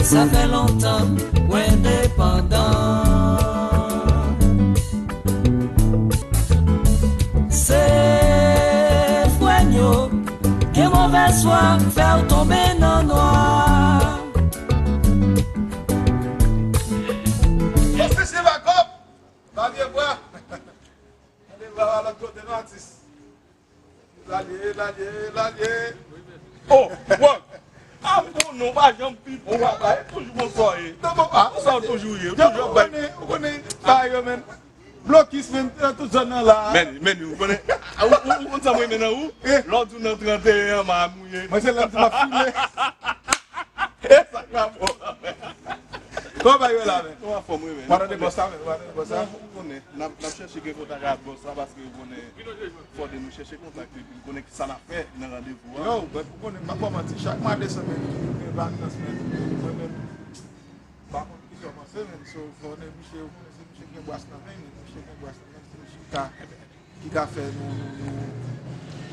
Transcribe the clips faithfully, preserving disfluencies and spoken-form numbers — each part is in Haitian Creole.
Sa fè lontan w endepandan. Se fwènyo gen movèz fwa fè w tonbe nan nwa. Paske se pa kòb, pa vye bwa. Gade baba lòt kote non atis. Lalye, lalye, lalye. Oh, bon. Ah, bon, non, pa janm pi bon, papa. E toujou bon sa w ye. Non, papa. Bon sa w toujou ye. Ou toujou ap bay. Ou konnen, ou konnen, pa yo menm. Blokis menm, nan tout zòn nan la. Men, men, ou konnen, ou, ou, ou konn sa mwen renmen nan ou? Eh. Lè w di w nan trannteyen an, m a mouye. Mwen se lè m di m ap file. E sa k pa bon. Kòman bagay yo la, men? Nou anfòm, wi, men. Ou pa tande bòs la, men? Ou pa tande bòs la? Ou konnen, n ap, n ap chèche gen kontak ak bòs la, paske ou konnen, fò de nou chèche kontak li, pou l konnen ki sa n ap fè nan randevou a. Yo, but ou konnen, m pa ba w manti, chak mwa de semèn, nou gen vakans, men, mwen menm, m pa konn kisa w panse, men, so, fò de misye, ou konnen se misye ki gen bras nan men, men misye gen bras nan men, se misye ki ka ki ka fè nou, nou, nou,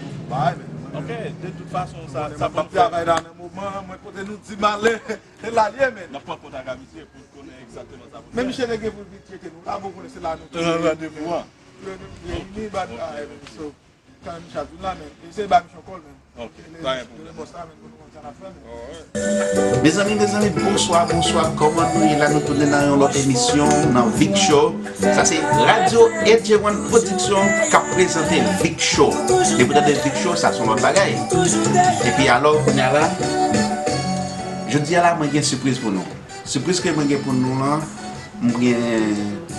nou bay, men. Ok, de tout fason, sa, sa ban m travay la nan moman, mwen kote nou di m ale, se la l ye, men. N ap pran kontak ak misye pou l konnen egzakteman sa pou l fè. Men misye te gen pou l vin tcheke nou la, bon, konnen se la nou tou. Nan randevou an. Yo, nou reyini, bat, ah, men, so, kan misye ap vin la, men, eseye ba misye yon kòl, men. Ok, pa gen pwoblèm. Mezanmi, mezanmi, bonswa, bonswa. Kòman nou ye la? Nou tounen nan yon lòt emisyon nan Vic Show. Sa se Radyo A J one Production k ap prezante Vic Show. Depi w tande Vic Show, sa se yon lòt bagay. Epi alò, kounye a la, jodi a la, mwen gen sipriz pou nou. Sipriz ke mwen gen pou nou lan, m gen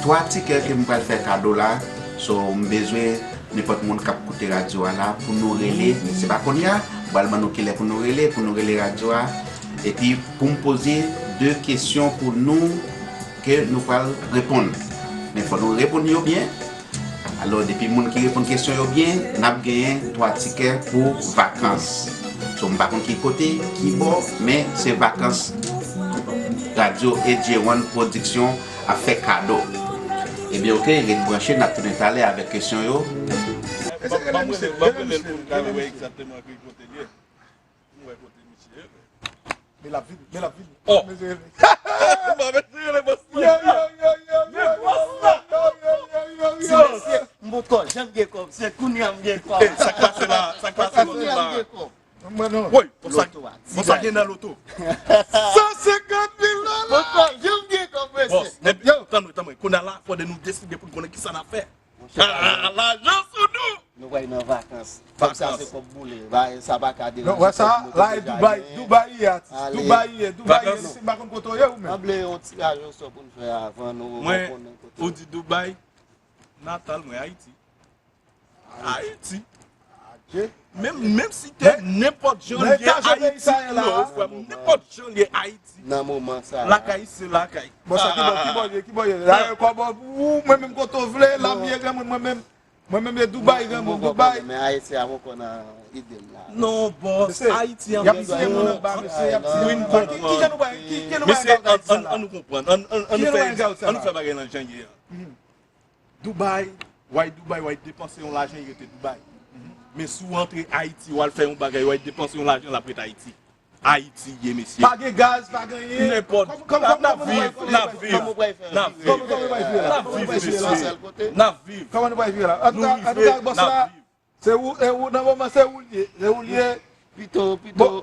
twa tikè ke m pral fè kado la. So, m bezwen nenpòt moun k ap koute radyo a la pou nou rele. Se pa kounye a, m pral ban nou kilè pou nou rele, pou nou rele radyo a. Epi pou m poze de kesyon pou nou ke nou pral reponn. Men fò nou reponn yo byen. Alò, depi moun ki reponn kesyon yo byen, n ap genyen twa tikè pou vakans. So, m pa konn ki kote, ki bò, men se vakans Radyo A J one Production ap fè kado. Ebyen, oke, ret branche, n ap tounen talè avèk kesyon yo. Ban mwen, ban mwen rele l pou m ka wè egzakteman ki kote l ye. M wè kote misye ye. Men l ap vini, men l ap vini. Oh. Mesye rele. Bon, mesye rele bòs mwen. Yo, yo, yo, yo, yo, yo, yo, yo, yo, yo, yo. Ti mesye, m poko janm gen kòb, se kounye a m gen kòb. Eh, sa k pase la, sa k pase la? Kounye a m gen kòb. Mwen non. Woy, bon sa, bon sa gen nan loto. San senkant mil dola. Poko janm gen kòb, mesye. Bòs, yo, tann mwen, tann mwen. Kounye a la, fò de nou deside pou n konnen kisa n ap fè. Monchè, ah, lajan sou nou! Nou pral nan vakans. Kòb sa se kòb boule. Sa pa ka deranje kòb nou te deja genyen. Dubai, Dubai ye, atis. Dubai ye, Dubai ye. Si m pa konn kote w ye ou menm. Sanble yon tiraj osò pou n fè avan nou konnen kote. Mwen, ou di Dubai, natal mwen Ayiti. Ayiti. Menm, menm si te nenpòt jan l ye Ayiti, non, frè m, nenpòt jan l ye Ayiti. Nan moman sa a. Lakay se lakay. Bon, sa ki bò, ki bò l ye, ki bò l ye? Dayè, kòb ou, mwen menm kote w vle, la m ye granmoun, mwen menm, mwen menm ye Dubai, granmoun Dubai. Men Ayiti a poko nan ide m la. Non, bòs, Ayiti an bezwen moun anba, mesye, y ap tiye moun anba. Ki, ki jan nou bay, ki, ki jan nou bay angaw sa la? Ann nou konprann, ann, ann, ann nou fè, ann nou fè bagay lan jan l ye a. Dubai, w ay Dubai, w ay depanse yon lajan, y rete Dubai. Men si w antre Ayiti, w al fè yon bagay, w ay depanse yon lajan, l ap ret Ayiti. Ayiti ye, mesye. Pa gen gaz, pa gen anyen. Nenpòt. N ap viv, n ap viv, n ap viv. N ap viv, mesye. N ap viv. Kòman nou pral viv la? Antouka, antouka, bòs la, se ou, e ou, nan moman, se ou l ye. Se ou l ye. Pito, pito.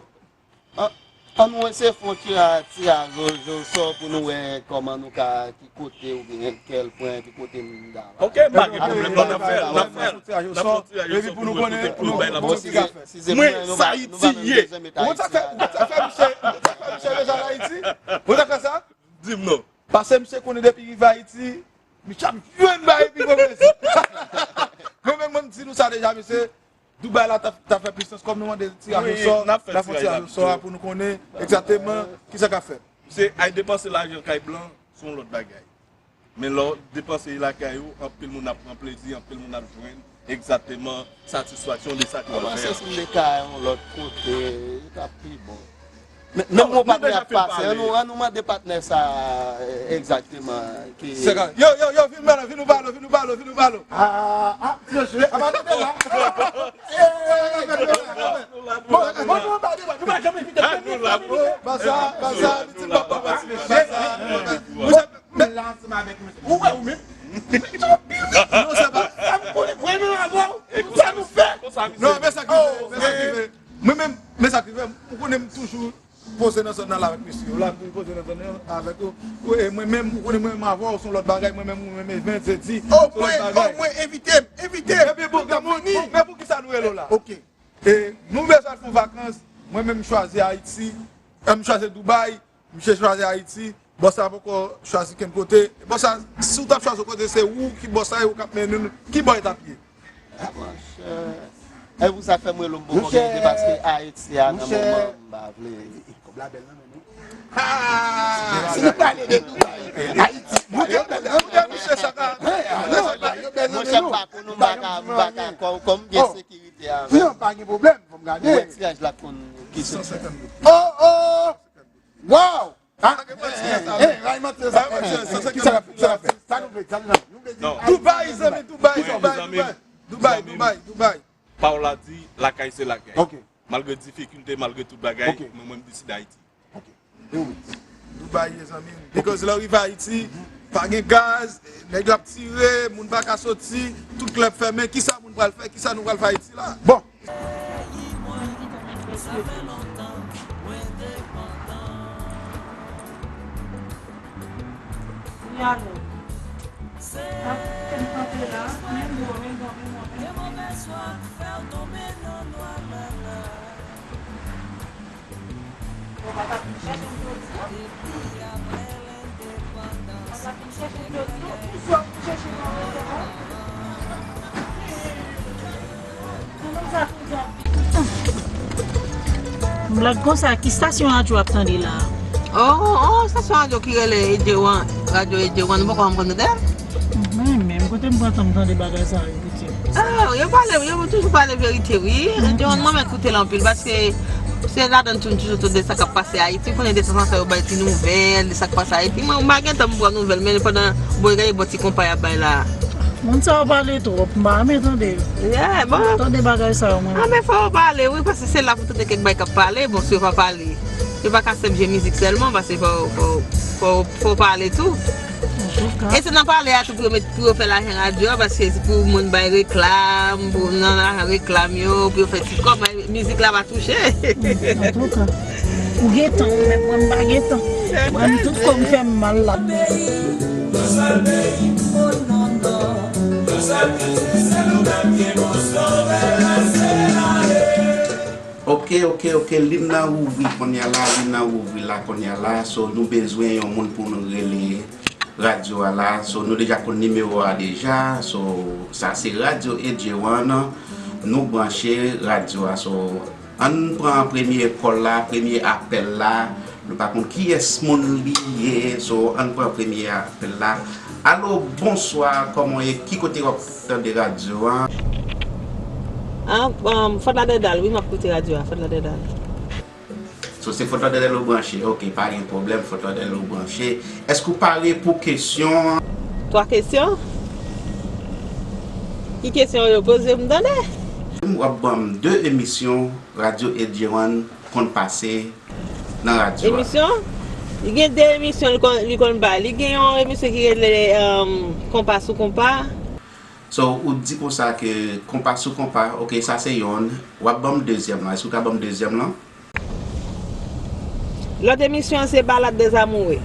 An, ann nou eseye fè yon tiraj, tiraj osò pou nou wè kòman nou ka, ki kote oubyen kèl pwen, ki kote m ta va. Ok, m pa gen pwoblèm, n ap fè l, n ap fè l. N ap fè yon tiraj osò pou nou wè kote pou nou bay la. Bon, si se, si se pou nou, nou pa, nou pa menm bezwen met Ayiti ladan. Ou konn sa k fè, ou konn sa k fè misye, ou konn sa k fè misye deja al Ayiti? Ou konn sa k fè sa? Di m non. Paske misye konnen depi rive Ayiti, misye ap jwenn bagay pi gwo ke sa. Mwen menm, mwen m di nou sa deja, mesye, Dubai la t ap, t ap fè pwisans, kòm nou mande tiraj osò, n ap fè yon tiraj osò a pou nou konnen egzakteman kisa k ap fèt. Misye, al depanse lajan kay blan, se yon lòt bagay. Men lè w depanse lakay ou, anpil moun ap pran plezi, anpil moun ap jwenn egzakteman satisfaksyon de sa ke w ap fè a. Kòmanse si m te ka yon lòt kote, li t ap pi bon. Men, men non, mwen nou patnè deja ap fin pase, pale. An nou, an nou mande patnè sa, eh, egzakteman. Ki... Yo, yo, yo, vin pale, vin nou pale, vin nou pale, vin nou pale. Ah, ah, yo jwe, a pa tande la. Eh, eh, eh, eh, eh, eh. Bon, bon, nou pa, nou pa janm envite premye fwa nou la. Basa, basa, pitit papa, basa. Mwen la ansanm avèk misye. Ou wè ou menm? Non, se pa. Sa m konnen, premye avè w. Sa nou fè? Non, men sa k rive, men sa k rive. Mwen menm, men sa k rive, ou konnen m toujou poze nan zòn nan la avèk mesye yo. La, m toujou poze nan zòn nan avèk yo. Ou, e mwen menm, ou konnen mwen menm avè w, se yon lòt bagay, mwen menm, ou menm, event, se di, se yon lòt bagay. Omwen, omwen, envite m, envite m. Ebyen, bon, men, men poukisa nou rele w la? Ok. E nou bezwen al fè yon vakans, mwen menm, m chwazi Ayiti, e m chwazi Dubai, misye chwazi Ayiti, bòs la poko chwazi kenn kote. Bòs la, si w t ap chwazi yon kote, se ou ki bòs la, e ou k ap mennen nou, ki bò e t ap ye? Ah, monchè. E pou sa k fè m rele w m poko gen ide, paske Ayiti a nan moman m pa vle. Kòb la bèl nan men nou. Ah! Si nou pale de Dubai, Ayiti, nou gen bèl nan men nou. Misye sa ka. Monchè, m pa konn, m pa ka, m pa ka, kòm, kòm gen sekirite avè m. Non, pa gen pwoblèm, fò m gade. Ou wè tiraj la konn ki se. Oh, oh! Wow! Ah, eh, eh, ray manti sa. Ray manti sa. Kisa l ap fè? Kisa l ap fè? Sa nou vle, sa nou vle. Nou vle di Dubai, zanmi, Dubai, Dubai, Dubai. Dubai, Dubai, Dubai. Paola di, lakay se lakay. Ok. Malgre difikilte, malgre tout bagay, ok, mwen, mwen, m deside Ayiti. Ok. E ou menm? Dubai, ye zanmi m. Because lè w rive Ayiti, pa gen gaz, nèg yo ap tire, moun pa ka soti, tout klèb fèmen. Kisa moun pral fè? Kisa nou pral fè Ayiti la? Bon. Wi, alò. Sa, se m kanpe la, men bon, men bon, men bon, men bon. Bon, pa ta vin chèche m jodi a. Pa ta vin chèche m jodi a. Ou swa pou chèche m nan moto a. Nan sa tou jan. M blag konsa, ki stasyon radyo w ap tande la a? Oh, oh, stasyon radyo ki rele Edjewan, radyo Edjewan, ou poko janm konn tande l? Mwen menm, kote m pran tan m tande bagay sa yo? Ah, yo pale, yo toujou pale verite, wi. Yo, mwen, mwen koute l anpil, paske se ladan tou, m toujou tande sa k ap pase Ayiti. Ou konnen, detanzantan, yo bay ti nouvèl de sa k pase Ayiti. Mwen, m pa gen tan pou m pran nouvèl, men pandan, bon, gade, bon, ti konpa y ap bay la. Moun sa yo pale twòp, m pa renmen tande yo. Yeah, bon. Tande bagay sa yo, mwen. Ah, men fò yo pale, wi, paske se la pou tande kèk bagay k ap pale. Bon, si yo pa pale, yo pa ka sèv je mizik sèlman, paske fò, fò, fò, fò pale tou. Antouka. E se nan pale a tou pou yo met, pou yo fè lajan radyo a, paske se pou moun bay reklam, pou nan lajan reklam yo, pou yo fè ti kòb, men mizik la pa touche. Antouka. Ou gen tan, ou menm, mwen m pa gen tan. Mwen, tout kò m fè m mal la. Yon sèl peyi, oh non, non. Yon sèl kilti, se nou menm ki pou sove, lèse ale. Ok, ok, ok, li nan wouvri kounye a la, li nan wouvri la kounye a la. So, nou bezwen yon moun pou nou rele radyo a la. So, nou deja konn nimewo a deja. So, sa se Radyo Edjewan. Nou branche radyo a. So, ann pran premye call la, premye apèl la. Nou pa konn kiyès moun li ye. So, ann pran premye apèl la. Alo, bonswa, kòman w ye? Ki kote w ap tande radyo a? Ah, um, Fòt Ladèdal, wi, m ap koute radyo a, Fòt Ladèdal. So, se Fòt Ladèdal ou branche. Ok, pa gen pwoblèm, Fòt Ladèdal ou branche. Èske ou pare pou kesyon? Twa kesyon? Ki kesyon yo poze m tande? W ap ban m de emisyon Radyo Edjewan konn pase nan radyo a. Emisyon? Li gen de emisyon li konn, li konn bay. Li gen yon emisyon ki rele, um, Konpa sou Konpa. So, ou di konsa ke Konpa sou Konpa, ok, sa se yonn. W ap ban m dezyèm lan. Èske ou ka ban m dezyèm lan? Lòt emisyon an se Balad dèzamoure.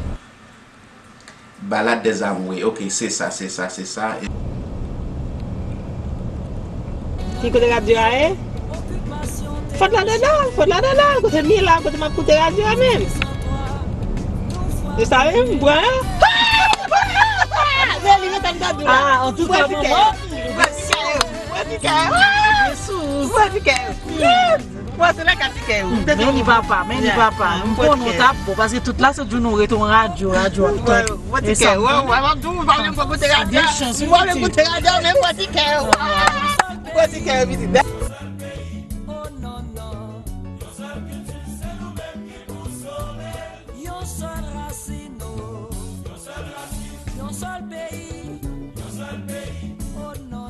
Balad dèzamoure. Ok, se sa, se sa, se sa. Ki kote radyo a ye? Fòt Ladèdal, Fòt Ladèdal, kote m ye la, kote m ap koute radyo a menm. Se sa menm, m pran. Men li ret ap gade la. Ah, antouka, manman. Pran ti kè yo, pran ti kè yo. Pran ti kè yo. Mwen se lè ka ti kè yo. Men li papa, men li papa. M konnen w t ap bon, paske tout la se di nou rete yon radyo, radyo ap tande. Mwen ti kè yo, mwen, mwen, mwen, mwen, mwen koute radyo. Mwen koute radyo, men mwen ti kè yo. Mwen ti kè yo, vizit. Yon sèl peyi. Yon sèl peyi. Oh non.